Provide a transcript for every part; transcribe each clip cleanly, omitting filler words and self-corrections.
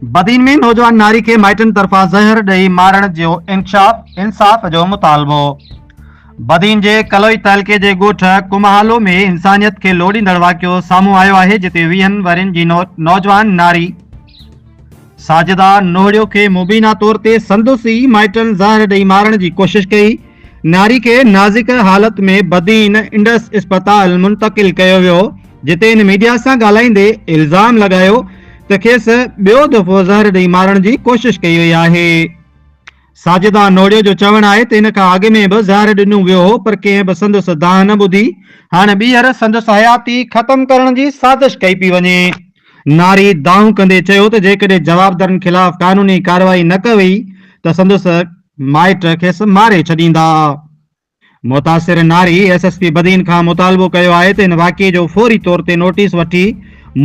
بدين ۾ نوجوان ناري کي مائٽن طرفان زهر ڏئي مارڻ جو انڪشاف، انصاف جو مطالبو. بدين جي ڪلوئي تعلقي جي ڳوٺ ڪمهالو ۾ انسانيت کي لوڏيندڙ واقعو سامهون آيو آهي جتي ويهن ورهين جي نوجوان ناري ساجده نوهڙيو کي مبينا طور تي سندس ئي مائٽن زهر ڏئي مارڻ جي ڪوشش ڪئي ناري کي نازڪ حالت ۾ بدين انڊس اسپتال منتقل ڪيو ويو جتي هن ميڊيا سان ڳالهائيندي الزام لڳايو ته کيس ٻيو دفعو زهر ڏئي مارڻ جي ڪوشش ڪئي وئي آهي. ساجده نوڙيو جو چوڻ آهي ته ان کان اڳ ۾ به زهر ڏنو ويو هو پر ڪنهن به سندس دانهن نه ٻڌي، هاڻ ٻيهر سندس حياتي ختم ڪرڻ جي سازش ڪئي پئي وڃي. ناري دانهون ڪندي چيو ته جيڪڏهن جوابدارن خلاف قانوني ڪارروائي نه ڪئي وئي ته سندس مائٽ کيس ماري ڇڏيندا. متاثر ناري ايس ايس پي بدين کان مطالبو ڪيو آهي ته ان واقعي جو فوري طور تي نوٽيس وٺي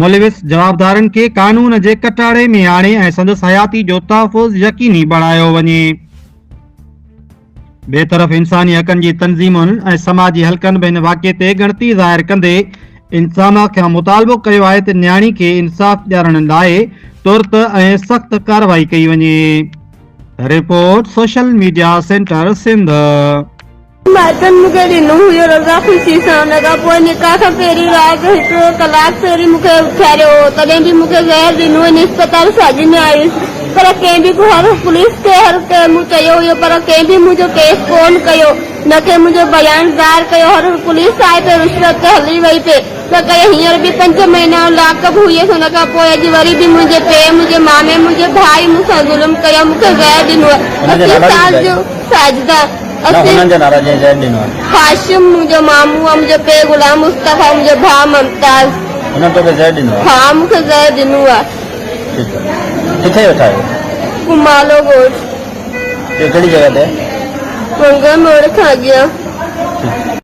ملوث جوابدارن کي قانون جي ڪٽهڙي ۾ آڻي ۽ سندس حياتي جو تحفظ يقيني بڻايو وڃي. ٻئي طرف انساني حقن جي تنظيمن ۽ سماجي حلقن به هن واقعي تي ڳڻتي ظاهر ڪندي انتظاميا کان مطالبو ڪيو آهي ته نياڻي کي انصاف ڏيارڻ لاء ترت ۽ سخت ڪارروائي ڪئي وڃي. Report, social media centre Sindh. مائٽن مون کي ڏنو هيو رضا خوشي سان ان کان پوء نڪاح کان پهرين رات هڪ ڪلاڪ پهرين مون کي اٿاريو هو تڏهن به مون کي زهر ڏنو هن اسپتال ساڳي ۾ آيس پر ڪنهن به هر پوليس کي هر ڪنهن مون چيو هيو پر ڪنهن به منهنجو ڪيس ڪون ڪيو نه ڪنهن منهنجو بيان ظاهر ڪيو هر پوليس آئي پئي رشوت تي هلي وئي پئي ته ڪري هينئر به پنج مهينا آئون لاڪ اپ هئس ان کان پوء اڄ وري به منهنجي پيء منهنجي مامي منهنجي ڀاء مون سان ظلم ڪيو مون کي زهر ڏنو هنن جا 80 نالا به سال ٻڌايو. جو ساجده نه 80 هنن جا نالا جنهن زهر ڏنو آهي. هاشم منهنجو مامو آهي منهنجو پيء غلام مصطفيٰ منهنجو ڀاء ممتاز. هنن توکي زهر ڏنو آهي. ها مون کي زهر ڏنو آهي. ٺيڪ آهي ڪٿي ويٺا آهيو؟ ڪمالو ڳوٺ. اهو ڪهڙي جڳهه تي آهي؟ ونگڙ موڙ کان اڳيان.